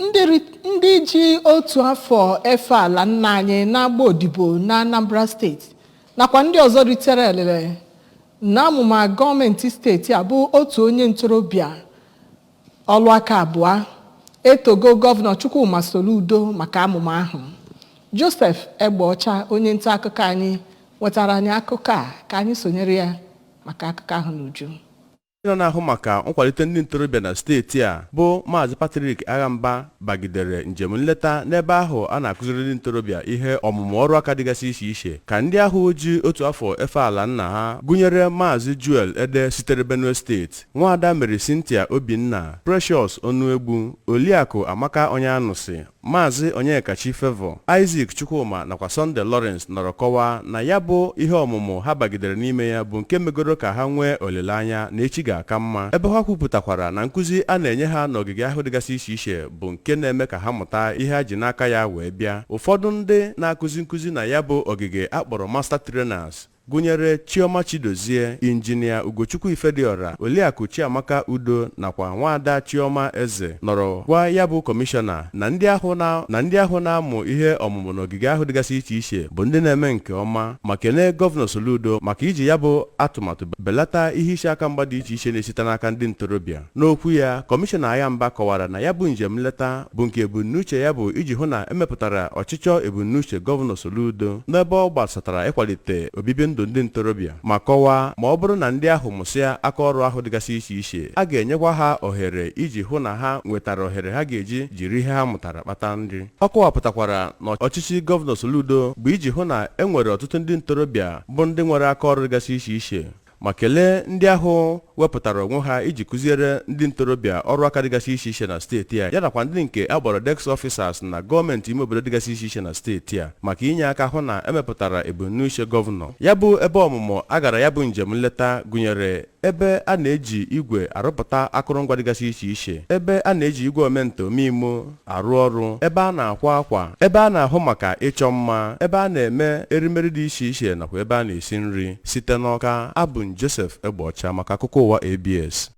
Ndị ji otu afọ efe ala nna anyị na-agba odibo na Anambra Steeti nakwa ndị ọzọ ritere elele na amụma gọọmenti steeti a bụ otu onye ntorobịa ọlụaka abụọ etogo Gọvanọ Chukwuma Soludo maka amụma ahụ. Joseph Egbeọcha, onye nta akụkọ anyị, nwetara anyị akụkọ a. Ka anyị sonyere ya maka akụkọ ahụ n'uju. Nọ na-ahụ maka nkwalite ndị ntorobịa na steeti a, bụ Maazị Patrick Aghamba, bagidere njem nleta n'ebe ahụ a na-akụziri ndị ntorobịa ihe ọmụmụ ọrụ aka dịgasị iche iche, ka ndị ahụ ji otu afọ efe ala nna ha gụnyere Maazị Juel Ede sitere Benue Steeti, Nwaada Mary Cynthia Obinna, Precious Onuegbu, Oliakụ Amaka Onyeanụsị, Maazị Onyekachi Favour, Isaac Chukwuma nakwa Sunday Lawrence, nọrọ kọwaa na ya bụ ihe ọmụmụ ha bagidere n'ime ya bụ nke megoro ka ha nwee olileanya na echi ga-aka mma, ebe ha kwupụtakwara na nkụzi a na-enye ha n'ogige ahụ dịgasị iche iche bụ nke na-eme ka ha mụta ihe ha ji n'aka ya wee bịa. Ụfọdụ ndị na-akụzi nkụzi na ya bụ ogige akpọrọ master trainers gụnyere Chioma Chidozie, Injinia Ugochukwu Ifediora, Oliakụ Chiamaka Udo nakwa Nwaada Chioma Eze, nọrọ gwa ya bụ kọmishọna na ndị ahụ na-amụ ihe ọmụmụ n'ogige ahụ dịgasị iche iche bụ ndị na-eme nke ọma, ma kelee Gọvanọ Soludo maka iji ya bụ atụmatụ belata ihe isi aka mgba dị iche iche na-esite n'aka ndị ntorobịa. N'okwu ya, Kọmishọna Aghamba kọwara na ya bụ njem nleta bụ nke ebumnuche ya bụ iji hụ na emepụtara ọchịchọ ebumnuche Gọvanọ Soludo n'ebe ọ gbasatara ịkwalite obibi ndụ ndị ntorobịa, ma kọwaa ma ọ bụrụ na ndị ahụ mụsịa aka ọrụ ahụ dịgasị iche iche, a ga-enyekwa ha ohere iji hụ na ha nwetara ohere ha ga-eji jiri ihe ha mụtara kpata nri. Ọ kọwapụtakwara na ọchịchị Gọvanọ Soludo bụ iji hụ na e nwere ọtụtụ ndị ntorobịa bụ ndị nwere aka ọrụ dịgasị iche iche, ma kelee ndị ahụ wepụtara onwe ha iji kụziere ndị ntorobịa ọrụ aka dịgasị iche iche na steeti a, ya nakwa ndị nke akpọrọ desk officers na gọọmenti ime obodo dịgasị iche iche na steeti a, maka inye aka hụ na emepụtara ebumnuche gọvanọ. Ya bụ ebe ọmụmụ a gara ya bụ njem nleta gụnyere ebe a na-eji igwe arụpụta akụrụngwa dịgasị iche iche, ebe a na-eji igwe omento omimo arụ ọrụ, ebe a na-akwa akwa, ebe a na-ahụ maka ịchọ mma, ebe a na-eme erimeri dị iche iche nakwa ebe a na-esi nri. Site n'Ọka, abụ m Joseph Egbeọcha maka akụkọ ụwa ABS.